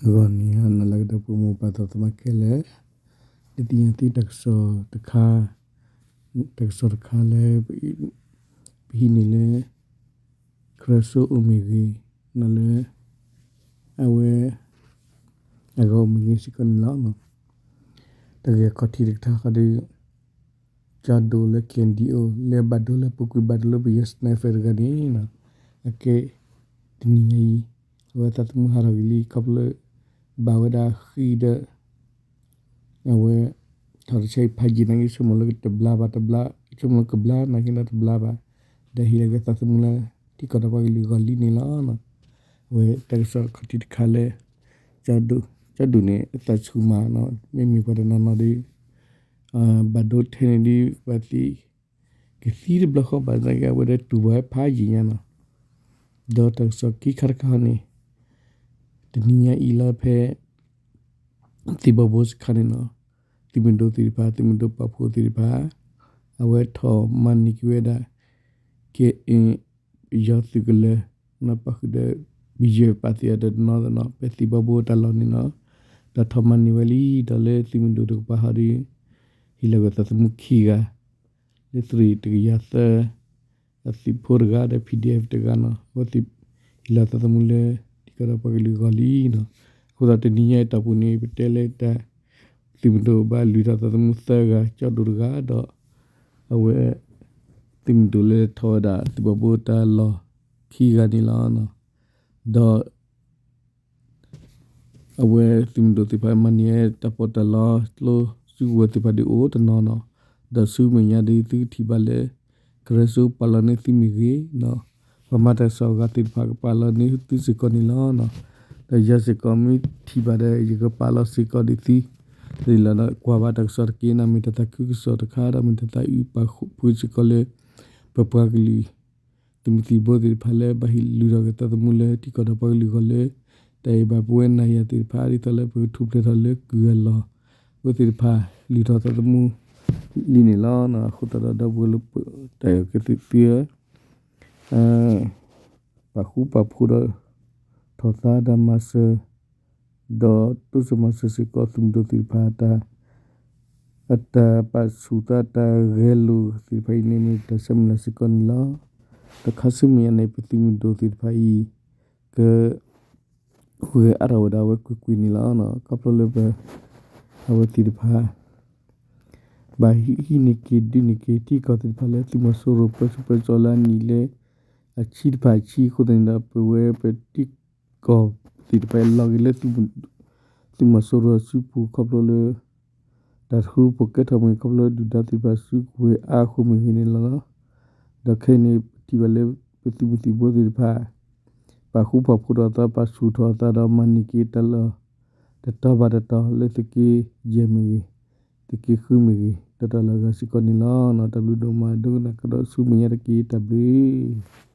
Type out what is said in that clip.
ဂီၤနံၤဟါနၤလၢအဂ့ၤ ဒီပုၢ်ဝဲၢ်မိၢ်ပၢ်သးသမါခဲလၢာ်, ဒ်သိးယသ့ၣ်တၢ်ကစီၣ်တခါ, တၢ်ကစီၣ်တခါလၢ ပဟံးန့ၢ်လၢ ခရၢစိအိၣ်မ့ၢ်ဂ့ၤ, နလၢ အဝဲ အဂၤအိၣ်မ့ၢ်ဂ့ၤစ့ၢ်ကီးန့ၣ်လီၤ. တၢ်ဂ့ၢ်ခီၣ်ထံးတခါဒီး ကၠီဒိၣ်လၢ KNDO လၢဘၣ်ဒိလၢပူၤကွံာ်ဘၣ်ဒိလၢပယီၤ sniper တဂၤန့ၣ် အကဲ တနံၤညါအံၤ အဝဲသးသမူဟးထီၣ်က့ၤလံ ခီဖျိလၢ ဘၣ်ဝဲဒၣ်ဃံဒီး အဝဲ ထီၣ်တဆၢအံၤဖးယံာ်နာ်က့ ဆိကမိၣ်လၢတဘျါဘၣ်တဘျါ, ဆိကမိၣ်လၢကဘျါနာ်က့ဒီးတဘျါဘၣ်, ဒီးဟ့ၣ်လီၤက့ၤသးသမူလၢ ထံကီၢ်ဒီးပှၤကလုာ်အဂီၢ်လံန့ၣ်လီၤ. အဝဲတၢ်ကစီၣ်ခီၣ်ထံးတခါလၢ ကၠီဒိၣ်န့ၣ် အသးဆူၣ်မး, မ့မ့ၢ်ပှၤတနီၤနီၤဒီး ဘၣ်ဒိထဲန့ၣ်ဒီး ဘၣ်သ့ၣ် ကသံတဘျီဃီဘၣ်သနာ်က့ အဝဲဒီးတူၢ်ဘၣ်ဝဲဖးယံာ်ညါနီၤ. ဒီးတၢ်ကစီၣ်ခံခါတခါန့ၣ် တနံၤညါအံၤလၢဖဲ သံၣ်ဘီဘိစခါန့ၣ်နီၤ, သုးမုၢ်ဒိၣ်သ့ၣ်တဖၣ် သုးမုၢ်ဒိၣ်ပာ်ဖှိၣ်သ့ၣ်တဖၣ် အဝဲထီၣ်မၤန့ၢ်က့ၤဝဲဒၣ် ကဲ ပယီၤသုးကလၢၤ နီၢ်ပၣ်ဃုာ်ဒီး ပယီၤပာ်သ့ၣ်အီၤဒီးတနီၤနီၤ ဖဲသံၣ်ဘီဘိတၢ်လီၢ်န့ၣ်နီၤ, ဒီးထီၣ်မၤန့ၢ်ဝဲလံ ဒီးလၢသုးမုၢ်ဒိၣ်တကပၤဟီဒီး ဟ့ၣ်လီၤက့ၤသးသမူခံဂၤ လၢသုးရ့ၣ်တကယၤသၢ အသုးဖိတဂၤဒီး PDF တဂၤနီၤ, အဝဲသ့ၣ်ဟ့ၣ်လီၤသးသမူလၢ ထံကီၢ်ဒီးပှၤကလုာ်အဂီၢ်လံနီၤ. အဃိသတးတနံၤညါအံၤတီၢ်ပူၤန့ၣ် ပတဲလၢတၢ် သုးမုၢ်ဒိၣ်ဘၣ်လုၢ်ထီၣ်သးသမူသၢဂၤ ကၠီဒိၣ်တဂၤဒီး အဝဲ သုးမုၢ်ဒိၣ်လၢထီၣ်ဝဲဒၣ်သုးဘီဘိတၢ်လီၢ်ခံဂၤန့ၣ်လီၤ. ဒီး အဝဲသုးမုၢ်ဒိၣ်သ့ၣ်တဖၣ်မၤန့ၢ်တၢ်ပီးတၢ်လီ ကျိစုကဝဲၤသ့ၣ်တဖၣ်ဒုးအိၣ်တနီၤနီၤ, ဒီးဆူမဲာ်ညါဒီးသုကထံၣ်ဘၣ်လၢ ကရၢစိပာ်လီၤန့ၢ်သုမ့ၢ်ဂ့ၤ, ပှၤမၤတၢ်ကစီၣ်အဂၤသ့ၣ်တဖၣ်ကပာ်လီၤန့ၢ်သုစ့ၢ်ကီးန့ၣ်လီၤ. ဒီးယၤစ့ၢ်ကီးမ့ၢ်ထံၣ်ဘၣ်ဒီး ယကပာ်လီၤစ့ၢ်ကီးဒ်သု ဒ်လီၤဒီးကွၢ်ဘၣ်တၢ်ကစီၣ်တက့ၢ်နီၤ, မ့ၢ်တၢ်သးခုကစီၣ်တခါဒီး မ့ၢ်တၢ်သးအုးပာ်ဖှိၣ်စ့ၢ်ကီးလၢ ပပှၤကလုာ် သုးမုၢ်သံၣ်ဘိသ့ၣ်တဖၣ်လၢဘၣ်ဟ့ၣ်လုၢ်ထီၣ်က့ၤသးသမူလၢထံကီၢ်ဒီးပှၤကလုာ်အဂီၢ်လၢ တၢ်အဲၣ်ဘၣ်ပဝဲနၤယၤသ့ၣ်တဖၣ် ဒ်သိးလၢပကထူၣ်ဖျဲးထီၣ်လၢကုၢ်အလီၢ် အဝဲသ့ၣ်တဖၣ် လုၢ်ထီၣ်သးသမူလံန့ၣ်လီၤ. အဃိသတးဒီးဒီပုၢ်ဝဲၢ်လၢ တၢ်အဲၣ်ကသ့ၣ်သုဧၢ ပာ်ဃူပာ်ဖိးဒီး ထီၣ်သါတၢ်မၤစၢၤ ဒီးတိစၢၤမၤစၢၤစ့ၢ်ကီးသုးမုၢ်ဒိၣ်သ့ၣ်တဖၣ် အတၢ်ပာ်ဆူၣ်သးတၢ်ဂဲၤလိာ်သ့ၣ်တဖၣ်အံၤန့ၣ် မ့ၢ်တၢ်ဆၢမုၢ်လၢ်စ့ၢ်ကီးန့ၣ်လီၤ. ဒီးခါဆူမဲာ်ညါန့ၣ် ပသုးမုၢ်ဒိၣ်သ့ၣ်တဖၣ်အံၤ က ဂဲၤအါထီၣ်ဝဲဒၣ်ဝဲကွ့ၢ်ကွ့ၢ်န့ၣ်လီၤ. ခီဖျိလၢပ အဝဲသ့ၣ်တဖၣ် ဘၣ်ဟံးန့ၢ်က့ၤဒုးန့ၢ်က့ၤထံကီၢ်သ့ၣ်တဖၣ်လၢသုးမီၤစိရိၤပၢဆူၣ်ပၢစိးလၢအနံၣ်လၢ အဆံတဖၣ်အဆံအဃိသတးန့ၣ်ဒီး ပဝဲပထံကီၢ်သ့ၣ်တဖၣ်အံၤလီၤက့ၤလၢ သုးမီၤစိရိၤအစုပူၤခီဖျိလၢ တၢ်တဃူဖိးကဲထီၣ်မ့ၢ်ဂ့ၤ ခီဖျိလၢဒုၣ်ဒါသ့ၣ်တဖၣ်စုကဝဲၤအါအဃိမ့ၢ်ဂ့ၤန့ၣ်လီၤ. ဒီးခဲအံၤန့ၣ် ပထံၣ်ဘၣ်လၢ ပသုးမုၢ်သံၣ်ဘိသ့ၣ်တဖၣ် ပာ်ဃူပာ်ဖိးထီၣ်အသး ပာ်ဆူၣ်ထီၣ်အသးဒီးမၤန့ၢ်က့ၤတၢ်လီၢ် တတီၤဘၣ်တတီၤလၢသုးက့ယဲၢ်မ့ၢ်ဂ့ၤ, သုးက့ဃုမ့ၢ်ဂ့ၤ ဒီးတၢ်လီၢ်အဂၤစ့ၢ်ကီးန့ၣ်လီၤ. တၢ်ဘျုးဒိၣ်မး ဒိကနၣ်ကဒီးဆူမဲာ်ညါတက့ၢ် တၢ်ဘျုး